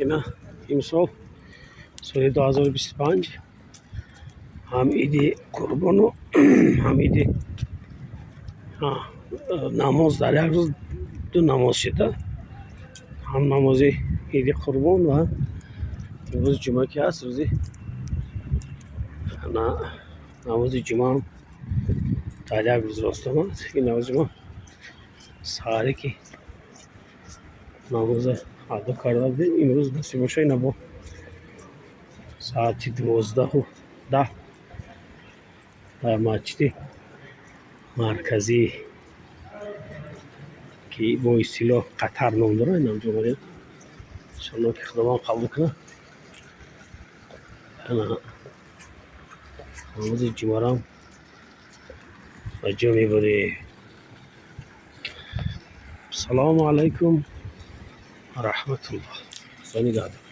Ина имсол, соли 2025, ҳам Иди Қурбону, ҳам иди намоз дар як рӯз ду намоз шида, ҳам намози Иди Қурбон ва имрӯз ҷумъа ки ҳаст, рӯзи намози ҷумъаам дар як рӯз рост омад. Ин намози ҷумъа саҳаре ки намоза адо карда будем, имрӯз насиб боша, ина бо соати 12:10 дар масҷиди марказӣ, ки бо истилоҳ Қатар ном дорад, инамҷо омадем. Иншалло, ки Худованд қабул кунад. Ана намози ҷумъарам ба ҷо мебарем. Салому алайкум ва раҳматуллоҳ. Худо нигаҳдор.